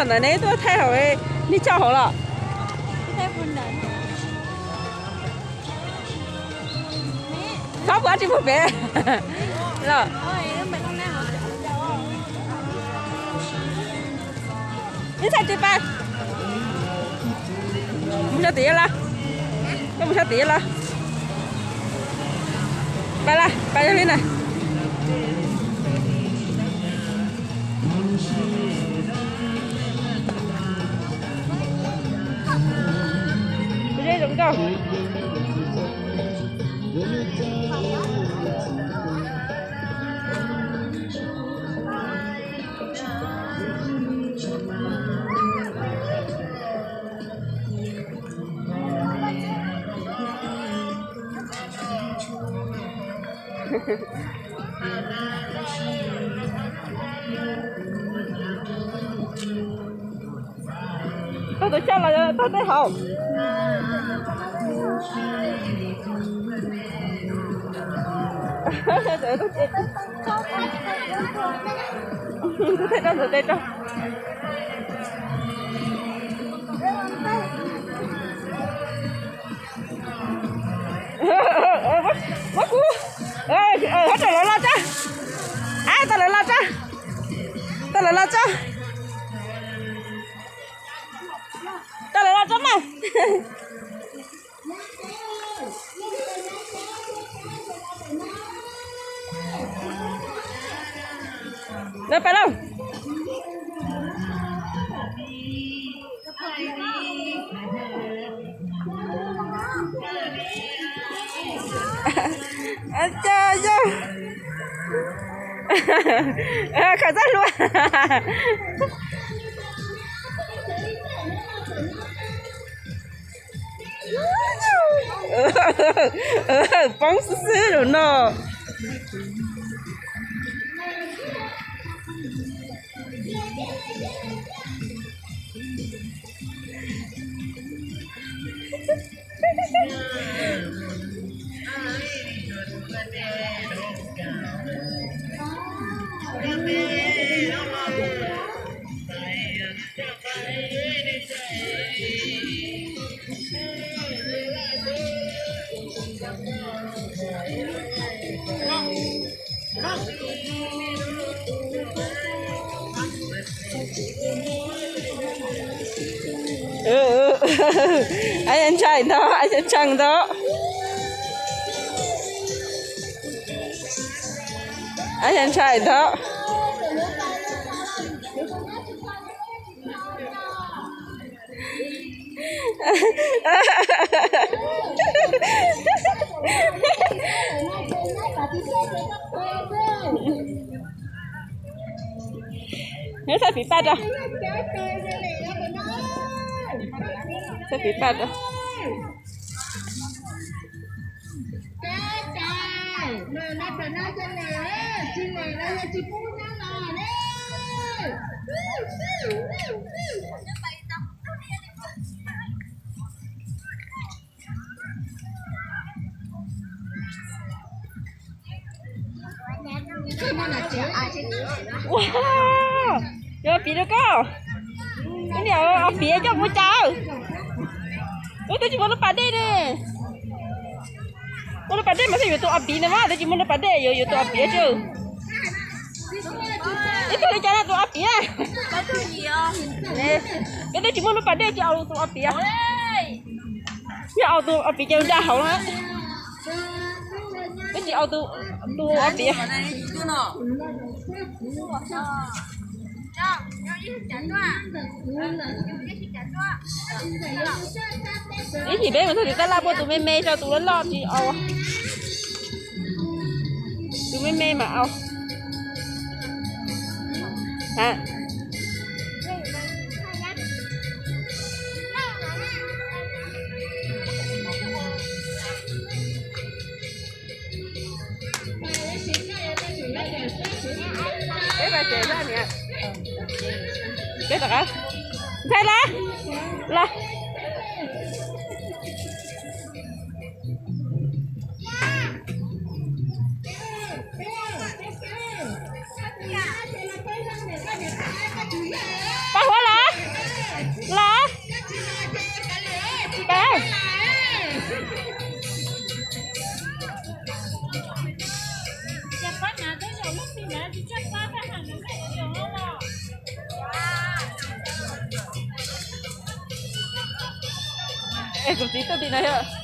Ntawm neb tuaj thaij hauv, nej tso hauv los? Txhob puas tsis puag pem los? Ib txhais ris pais. Mus tso tim los? Koj mus tso tim los? Pais los, pais yog li na. Zoo nkauj. Tau tus coj los tau tej hauv. Tus tej rau, tus tej rau. Muab kuv, hab rau lawv los tso. Ab, tau lawv los tso. Tau lawv los tso. Tau lawv los tso mas. Lawv pais lauj. Cas yog khaws txoj hlua. Poob xwb xwb lus no. Ab, ntshai ntag, ab, ntshai ntag. Thaij fiv paj rau. Thaij fiv paj rau. Ua, yog piv rau koj. Ib niam, ob piv coj mus cas. Ub, twb tsis muaj lub pas dej ne. Muaj lub pas dej mas thiaj yuav tus ob piv ne mas, twb tsis muaj lub pas dej yuav yuav tus ob piv tsis. Ib tug li cas no tus ob piv na. Koj twb tsis muaj lub pas dej tsis au tus ob piv. Yog au tus ob piv ces nra hauv na. Twb tsis au tus ob piv. Ib chim peb mus txog tim tab laj muaj tus me me tso, tus loj loj tsis au. Tus me me mas au. Peb tom qab ntxhais los los. Pab huab los. Es kuv txiv tuaj tim no yog.